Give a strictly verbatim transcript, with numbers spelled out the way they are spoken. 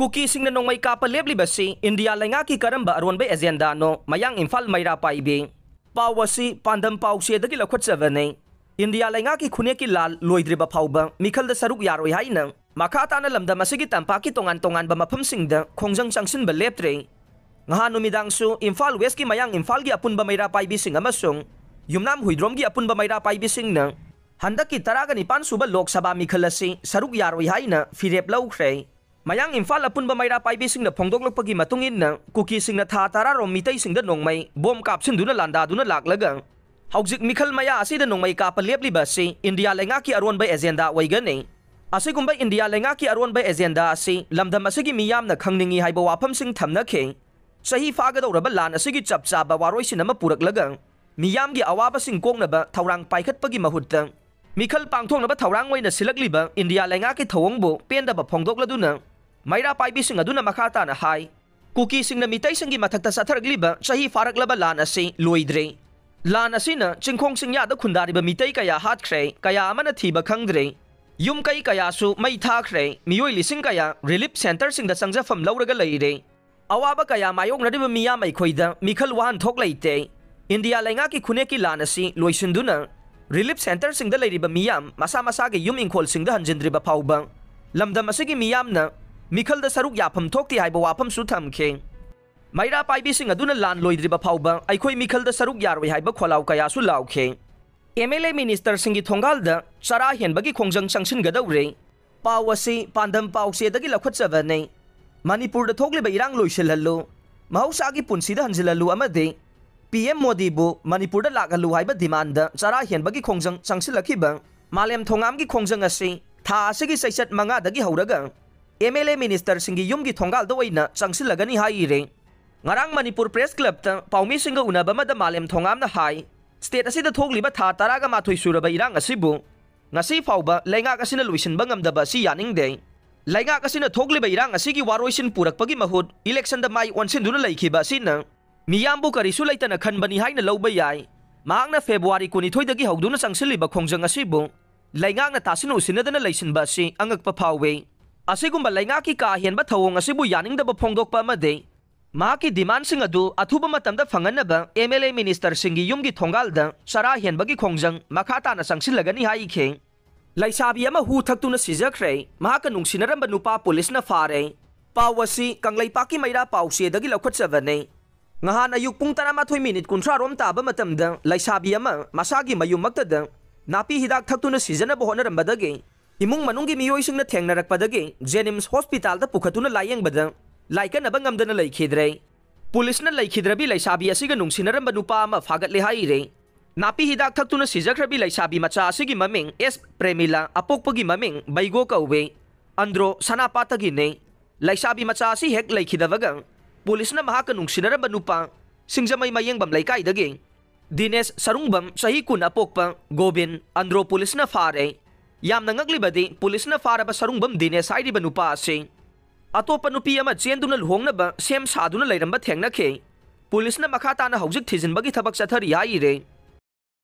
ꯀꯨꯀꯤꯁꯤꯡꯅ ꯅꯣꯡꯃꯩ ꯀꯥꯞꯄ ꯂꯦꯞꯂꯤꯕꯁꯤ ꯏꯟꯗꯤꯌꯥ ꯂꯩꯉꯥꯛꯀꯤ ꯀꯔꯝꯕ ꯑꯔꯣꯟꯕ ꯑꯦꯖꯦꯟꯗꯥꯅꯣ? ꯃꯌꯥꯡ ꯏꯝꯐꯥꯜ ꯃꯩꯔꯥ ꯄꯥꯏꯕꯤ꯫ ꯄꯥꯎ ꯑꯁꯤ ꯄꯥꯟꯗꯝ ꯄꯥꯎꯆꯦꯗꯒꯤ ꯂꯧꯈꯠꯆꯕꯅꯤ꯫ ꯏꯟꯗꯤꯌꯥ ꯂꯩꯉꯥꯛꯀꯤ ꯈꯨꯟꯅꯦꯛꯀꯤ ꯂꯥꯜ ꯂꯣꯏꯗ꯭ꯔꯤꯕ ꯐꯥꯎꯕ ꯃꯤꯈꯜꯗ ꯁꯔꯨꯛ ꯌꯥꯔꯣꯏ ꯍꯥꯏꯅ ꯃꯈꯥ ꯇꯥꯅ ꯂꯝꯗꯝ ꯑꯁꯤꯒꯤ ꯇꯝꯄꯥꯛꯀꯤ ꯇꯣꯉꯥꯟ ꯇꯣꯉꯥꯟꯕ ꯃꯐꯝꯁꯤꯡꯗ ꯈꯣꯡꯖꯪ ꯆꯪꯁꯤꯟꯕ ꯂꯦꯞꯇ꯭ꯔꯦ꯫ ꯉꯍꯥꯟ ꯅꯨꯃꯤꯗꯥꯡꯁꯨ ꯏꯝꯐꯥꯜ ꯋꯦꯁꯀꯤ ꯃꯌꯥꯡ ꯏꯝꯐꯥꯜꯒꯤ ꯑꯄꯨꯟꯕ ꯃꯩꯔꯥ ꯄꯥꯏꯕꯤꯁꯤꯡ ꯑꯃꯁꯨꯡ ꯌꯨꯝꯅꯥꯝ ꯍꯨꯏꯗ꯭ꯔꯣꯝꯒꯤ ꯑꯄꯨꯟꯕ ꯃꯩꯔꯥ ꯄꯥꯏꯕꯤꯁꯤꯡꯅ ꯍꯟꯗꯛꯀꯤ ꯇꯔꯥꯒ ꯅꯤꯄꯥꯟ ꯁꯨꯕ ꯂꯣꯛ ꯁꯚꯥ ꯃꯤꯈꯜ ꯑꯁꯤ ꯁꯔꯨꯛ ꯌꯥꯔꯣꯏ ꯍꯥꯏꯅ ꯐꯤꯔꯦꯞ ꯂꯧꯈ꯭ꯔꯦ꯫ ꯃꯌꯥꯡ ꯏꯝꯐꯥꯜ ꯑꯄꯨꯟꯕ ꯃꯩꯔꯥ ꯄꯥꯏꯕꯤꯁꯤꯡꯅ ꯐꯣꯡꯗꯣꯛꯂꯛꯄꯒꯤ ꯃꯇꯨꯡ ꯏꯟꯅ, ꯀꯨꯀꯤꯁꯤꯡꯅ ꯊꯥ ꯇꯔꯥꯔꯣꯝ ꯃꯤꯇꯩꯁꯤꯡꯗ ꯅꯣꯡꯃꯩ ꯕꯣꯝ ꯀꯥꯞꯁꯤꯟꯗꯨꯅ ꯂꯥꯟꯗꯥꯗꯨꯅ ꯂꯥꯛꯂꯒ, ꯍꯧꯖꯤꯛ ꯃꯤꯈꯜ ꯃꯌꯥ ꯑꯁꯤꯗ ꯅꯣꯡꯃꯩ ꯀꯥꯞꯄ ꯂꯦꯞꯂꯤꯕ ꯑꯁꯤ ꯏꯟꯗꯤꯌꯥ ꯂꯩꯉꯥꯛꯀꯤ ꯑꯔꯣꯟꯕ ꯑꯦꯖꯦꯟꯗꯥ ꯑꯣꯏꯒꯅꯤ꯫ ꯑꯁꯤꯒꯨꯝꯕ ꯏꯟꯗꯤꯌꯥ ꯂꯩꯉꯥꯛꯀꯤ ꯑꯔꯣꯟꯕ ꯑꯦꯖꯦꯟꯗꯥ ꯑꯁꯤ ꯂꯝꯗꯝ ꯑꯁꯤꯒꯤ ꯃꯤꯌꯥꯝꯅ ꯈꯪꯅꯤꯡꯏ ꯍꯥꯏꯕ ꯋꯥꯐꯝꯁꯤꯡ ꯊꯝꯅꯈꯤ꯫ ꯆꯍꯤ ꯐꯥꯒꯗꯧꯔꯕ ꯂꯥꯟ ꯑꯁꯤꯒꯤ ꯆꯞ ꯆꯥꯕ ꯋꯥꯔꯣꯏꯁꯤꯟ ꯑꯃ ꯄꯨꯔꯛꯂꯒ, ꯃꯤꯌꯥꯝꯒꯤ ꯑꯋꯥꯕꯁꯤꯡ ꯀꯣꯛꯅꯕ ꯊꯧꯔꯥꯡ ꯄꯥꯏꯈꯠꯄꯒꯤ ꯃꯍꯨꯠꯇ, ꯃꯤꯈꯜ ꯄꯥꯡꯊꯣꯛꯅꯕ ꯊꯧꯔꯥꯡ ꯑꯣꯏꯅ ꯁꯤꯜꯂꯛꯂꯤꯕ ꯏꯟꯗꯤꯌꯥ ꯂꯩꯉꯥꯛꯀꯤ ꯊꯧꯑꯣꯡꯕꯨ ꯄꯦꯟꯗꯕ ꯐꯣꯡꯗꯣꯛꯂꯗꯨꯅ, ꯃꯩꯔꯥ ꯄꯥꯏꯕꯤꯁꯤꯡ ꯑꯗꯨꯅ ꯃꯈꯥ ꯇꯥꯅ ꯍꯥꯏ, ꯀꯨꯀꯤꯁꯤꯡꯅ ꯃꯤꯇꯩꯁꯤꯡꯒꯤ ꯃꯊꯛꯇ ꯆꯠꯊꯔꯛꯂꯤꯕ ꯆꯍꯤ ꯐꯥꯔꯛꯂꯕ ꯂꯥꯟ ꯑꯁꯤ ꯂꯣꯏꯗ꯭ꯔꯦ꯫ ꯂꯥꯟ ꯑꯁꯤꯅ ꯆꯤꯡꯈꯣꯡ ꯆꯤꯡꯌꯥꯗ ꯈꯨꯟꯗꯥꯔꯤꯕ ꯃꯤꯇꯩ ꯀꯌꯥ ꯍꯥꯠꯈ꯭ꯔꯦ, ꯀꯌꯥ ꯑꯃꯅ ꯊꯤꯕ ꯈꯪꯗ꯭ꯔꯦ꯫ ꯌꯨꯝ ꯀꯩ ꯀꯌꯥꯁꯨ ꯃꯩ ꯊꯥꯈ꯭ꯔꯦ, ꯃꯤꯑꯣꯏ ꯂꯤꯁꯤꯡ ꯀꯌꯥ ꯔꯤꯂꯤꯐ ꯁꯦꯟꯇꯔꯁꯤꯡꯗ ꯆꯪꯖꯐꯝ ꯂꯧꯔꯒ ꯂꯩꯔꯦ꯫ ꯑꯋꯥꯕ ꯀꯌꯥ ꯃꯥꯌꯣꯛꯅꯔꯤꯕ ꯃꯤꯌꯥꯝ ꯑꯩꯈꯣꯏꯗ ꯃꯤꯈꯜ ꯋꯥꯍꯟꯊꯣꯛ ꯂꯩꯇꯦ꯫ ꯏꯟꯗꯤꯌꯥ ꯂꯩꯉꯥꯛꯀꯤ ꯈꯨꯟꯅꯦꯛꯀꯤ ꯂꯥꯟ ꯑꯁꯤ ꯂꯣꯏꯁꯤꯟꯗꯨꯅ ꯔꯤꯂꯤꯐ ꯁꯦꯟꯇꯔꯁꯤꯡꯗ ꯂꯩꯔꯤꯕ ꯃꯤꯌꯥꯝ ꯃꯁꯥ ꯃꯁꯥꯒꯤ ꯌꯨꯝ ꯏꯪꯈꯣꯜꯁꯤꯡꯗ ꯍꯟꯖꯤꯟꯗ꯭ꯔꯤꯕ ꯐꯥꯎꯕ ꯂꯝꯗꯝ ꯑꯁꯤꯒꯤ ꯃꯤꯌꯥꯝꯅ ꯃꯤꯈꯜꯗ ꯁꯔꯨꯛ ꯌꯥꯐꯝ ꯊꯣꯛꯇꯦ ꯍꯥꯏꯕ ꯋꯥꯐꯝꯁꯨ ꯊꯝꯈꯤ꯫ ꯃꯩꯔꯥ ꯄꯥꯏꯕꯤꯁꯤꯡ ꯑꯗꯨꯅ ꯂꯥꯟ ꯂꯣꯏꯗ꯭ꯔꯤꯕ ꯐꯥꯎꯕ ꯑꯩꯈꯣꯏ ꯃꯤꯈꯜꯗ ꯁꯔꯨꯛ ꯌꯥꯔꯣꯏ ꯍꯥꯏꯕ ꯈꯣꯜꯂꯥꯎ ꯀꯌꯥꯁꯨ ꯂꯥꯎꯈꯤ꯫ ꯑꯦꯝ ꯑꯦꯜ ꯑꯦ ꯃꯤꯅꯤꯁꯇꯔꯁꯤꯡꯒꯤ ꯊꯣꯡꯒꯥꯜꯗ ꯆꯔꯥ ꯍꯦꯟꯕꯒꯤ ꯈꯣꯡꯖꯪ ꯆꯪꯁꯤꯟꯒꯗꯧꯔꯦ꯫ ꯄꯥꯎ ꯑꯁꯤ ꯄꯥꯟꯗꯝ ꯄꯥꯎꯆꯦꯗꯒꯤ ꯂꯧꯈꯠꯆꯕꯅꯤ꯫ ꯃꯅꯤꯄꯨꯔꯗ ꯊꯣꯛꯂꯤꯕ ꯏꯔꯥꯡ ꯂꯣꯏꯁꯤꯜꯍꯜꯂꯨ, ꯃꯍꯧꯁꯥꯒꯤ ꯄꯨꯟꯁꯤꯗ ꯍꯟꯖꯤꯜꯍꯜꯂꯨ ꯑꯃꯗꯤ ꯄꯤ ꯑꯦꯝ ꯃꯣꯗꯤꯕꯨ ꯃꯅꯤꯄꯨꯔꯗ ꯂꯥꯛꯍꯜꯂꯨ ꯍꯥꯏꯕ ꯗꯤꯃꯥꯟꯗ ꯆꯔꯥ ꯍꯦꯟꯕꯒꯤ ꯈꯣꯡꯖꯪ ꯆꯪꯁꯤꯜꯂꯛꯈꯤꯕ ꯃꯥꯂꯦꯝ ꯊꯣꯉꯥꯝꯒꯤ ꯈꯣꯡꯖꯪ ꯑꯁꯤ ꯊꯥ ꯑꯁꯤꯒꯤ ꯆꯩꯆꯠ ꯃꯉꯥꯗꯒꯤ ꯍꯧꯔꯒ ꯑꯦꯝ ꯑꯦꯜ ꯑꯦ ꯃꯤꯅꯤꯁꯇꯔꯁꯤꯡꯒꯤ ꯌꯨꯝꯒꯤ ꯊꯣꯡꯒꯥꯜꯗ ꯑꯣꯏꯅ ꯆꯪꯁꯤꯜꯂꯒꯅꯤ ꯍꯥꯏꯔꯦ꯫ ꯉꯔꯥꯡ ꯃꯅꯤꯄꯨꯔ ꯄ꯭ꯔꯦꯁ ꯀ꯭ꯂꯕꯇ ꯄꯥꯎꯃꯤꯁꯤꯡꯒ ꯎꯅꯕ ꯑꯃꯗ ꯃꯥꯂꯦꯝ ꯊꯣꯉꯥꯝꯅ ꯍꯥꯏ, ꯁ꯭ꯇꯦꯠ ꯑꯁꯤꯗ ꯊꯣꯛꯂꯤꯕ ꯊꯥ ꯇꯔꯥꯒ ꯃꯥꯊꯣꯏ ꯁꯨꯔꯕ ꯏꯔꯥꯡ ꯑꯁꯤꯕꯨ ꯉꯁꯤ ꯐꯥꯎꯕ ꯂꯩꯉꯥꯛ ꯑꯁꯤꯅ ꯂꯣꯏꯁꯤꯟꯕ ꯉꯝꯗꯕ ꯑꯁꯤ ꯌꯥꯅꯤꯡꯗꯦ꯫ ꯂꯩꯉꯥꯛ ꯑꯁꯤꯅ ꯊꯣꯛꯂꯤꯕ ꯏꯔꯥꯡ ꯑꯁꯤꯒꯤ ꯋꯥꯔꯣꯏꯁꯤꯟ ꯄꯨꯔꯛꯄꯒꯤ ꯃꯍꯨꯠ ꯏꯂꯦꯛꯁꯟꯗ ꯃꯥꯏ ꯑꯣꯟꯁꯤꯟꯗꯨꯅ ꯂꯩꯈꯤꯕ ꯑꯁꯤꯅ ꯃꯤꯌꯥꯝꯕꯨ ꯀꯔꯤꯁꯨ ꯂꯩꯇꯅ ꯈꯟꯕꯅꯤ ꯍꯥꯏꯅ ꯂꯧꯕ ꯌꯥꯏ꯫ ꯃꯍꯥꯛꯅ ꯐꯦꯕ꯭ꯔꯨꯋꯥꯔꯤ ꯀꯨꯟꯅꯤꯊꯣꯏꯗꯒꯤ ꯍꯧꯗꯨꯅ ꯆꯪꯁꯤꯜꯂꯤꯕ ꯈꯣꯡꯖꯪ ꯑꯁꯤꯕꯨ ꯂꯩꯉꯥꯛꯅ ꯇꯥꯁꯤꯟ ꯎꯁꯤꯟꯅꯗꯅ ꯂꯩꯁꯤꯟꯕ ꯑꯁꯤ ꯑꯉꯛꯄ ꯐꯥꯎꯏ꯫ ꯑꯁꯤꯒꯨꯝꯕ ꯂꯩꯉꯥꯛꯀꯤ ꯀꯥ ꯍꯦꯟꯕ ꯊꯧꯑꯣꯡ ꯑꯁꯤꯕꯨ ꯌꯥꯅꯤꯡꯗꯕ ꯐꯣꯡꯗꯣꯛꯄ ꯑꯃꯗꯤ ꯃꯍꯥꯛꯀꯤ ꯗꯤꯃꯥꯟꯁꯤꯡ ꯑꯗꯨ ꯑꯊꯨꯕ ꯃꯇꯝꯗ ꯐꯪꯍꯟꯅꯕ ꯑꯦꯝ ꯑꯦꯜ ꯑꯦ ꯃꯤꯅꯤꯁꯇꯔꯁꯤꯡꯒꯤ ꯌꯨꯝꯒꯤ ꯊꯣꯡꯒꯥꯜꯗ ꯆꯔꯥ ꯍꯦꯟꯕꯒꯤ ꯈꯣꯡꯖꯪ ꯃꯈꯥ ꯇꯥꯅ ꯆꯪꯁꯤꯜꯂꯒꯅꯤ ꯍꯥꯏꯈꯤ꯫ ꯂꯩꯁꯥꯕꯤ ꯑꯃ ꯍꯨ ꯊꯛꯇꯨꯅ ꯁꯤꯖꯈ꯭ꯔꯦ꯫ ꯃꯍꯥꯛꯀ ꯅꯨꯡꯁꯤꯅꯔꯝꯕ ꯅꯨꯄꯥ ꯄꯨꯂꯤꯁꯅ ꯐꯥꯔꯦ꯫ ꯄꯥꯎ ꯑꯁꯤ ꯀꯪꯂꯩꯄꯥꯛꯀꯤ ꯃꯩꯔꯥ ꯄꯥꯎꯆꯦꯗꯒꯤ ꯂꯧꯈꯠꯆꯕꯅꯤ꯫ ꯉꯍꯥꯟ ꯑꯌꯨꯛ ꯄꯨꯡ ꯇꯔꯥꯃꯥꯊꯣꯏ ꯃꯤꯅꯤꯠ ꯀꯨꯟꯊ꯭ꯔꯥ ꯔꯣꯝ ꯇꯥꯕ ꯃꯇꯝꯗ ꯂꯩꯁꯥꯕꯤ ꯑꯃ ꯃꯁꯥꯒꯤ ꯃꯌꯨꯝꯃꯛꯇꯗ ꯅꯥꯄꯤ ꯍꯤꯗꯥꯛ ꯊꯛꯇꯨꯅ ꯁꯤꯖꯅꯕ ꯍꯣꯠꯅꯔꯝꯕꯗꯒꯤ ꯏꯃꯨꯡ ꯃꯅꯨꯡꯒꯤ ꯃꯤꯑꯣꯏꯁꯤꯡꯅ ꯊꯦꯡꯅꯔꯛꯄꯗꯒꯤ ꯖꯦꯅꯤꯝꯁ ꯍꯣꯁꯄꯤꯇꯥꯜꯗ ꯄꯨꯈꯠꯇꯨꯅ ꯂꯥꯌꯦꯡꯕꯗ ꯂꯥꯏꯀꯠꯅꯕ ꯉꯝꯗꯅ ꯂꯩꯈꯤꯗ꯭ꯔꯦ꯫ ꯄꯨꯂꯤꯁꯅ ꯂꯩꯈꯤꯗ꯭ꯔꯕꯤ ꯂꯩꯁꯥꯕꯤ ꯑꯁꯤꯒ ꯅꯨꯡꯁꯤꯅꯔꯝꯕ ꯅꯨꯄꯥ ꯑꯃ ꯐꯥꯒꯠꯂꯦ ꯍꯥꯏꯔꯦ꯫ ꯅꯥꯄꯤ ꯍꯤꯗꯥꯛ ꯊꯛꯇꯨꯅ ꯁꯤꯖꯈ꯭ꯔꯕꯤ ꯂꯩꯁꯥꯕꯤ ꯃꯆꯥ ꯑꯁꯤꯒꯤ ꯃꯃꯤꯡ ꯑꯦꯁ ꯄ꯭ꯔꯦꯃꯤꯂꯥ, ꯑꯄꯣꯛꯄꯒꯤ ꯃꯃꯤꯡ ꯕꯩꯒꯣ ꯀꯧꯋꯦ꯫ ꯑꯟꯗ꯭ꯔꯣ ꯁꯅꯥꯄꯥꯠꯇꯒꯤꯅꯦ꯫ ꯂꯩꯁꯥꯕꯤ ꯃꯆꯥ ꯑꯁꯤ ꯍꯦꯛ ꯂꯩꯈꯤꯗꯕꯒ ꯄꯨꯂꯤꯁꯅ ꯃꯍꯥꯛꯀ ꯅꯨꯡꯁꯤꯅꯔꯝꯕ ꯅꯨꯄꯥ ꯁꯤꯡꯖꯃꯩ ꯃꯌꯦꯡꯕꯝ ꯂꯩꯀꯥꯏꯗꯒꯤ ꯗꯤꯅꯦꯁ ꯁꯔꯨꯡꯕꯝ, ꯆꯍꯤ ꯀꯨꯟ ꯑꯄꯣꯛꯄ ꯒꯣꯕꯤꯟ, ꯑꯟꯗ꯭ꯔꯣ ꯄꯨꯂꯤꯁꯅ ꯐꯥꯔꯦ꯫ ꯌꯥꯝꯅ ꯉꯛꯂꯤꯕꯗꯤ ꯄꯨꯂꯤꯁꯅ ꯐꯥꯔꯕ ꯁꯔꯨꯡꯕꯝ ꯗꯤꯅꯦꯁ ꯍꯥꯏꯔꯤꯕ ꯅꯨꯄꯥ ꯑꯁꯤ ꯑꯇꯣꯞꯄ ꯅꯨꯄꯤ ꯑꯃ ꯆꯦꯟꯗꯨꯅ ꯂꯨꯍꯣꯡꯅꯕ ꯁꯦꯝ ꯁꯥꯗꯨꯅ ꯂꯩꯔꯝꯕ ꯊꯦꯡꯅꯈꯤ꯫ ꯄꯨꯂꯤꯁꯅ ꯃꯈꯥ ꯇꯥꯅ ꯍꯧꯖꯤꯛ ꯊꯤꯖꯤꯟꯕꯒꯤ ꯊꯕꯛ ꯆꯠꯊꯔꯤ ꯍꯥꯏꯔꯦ꯫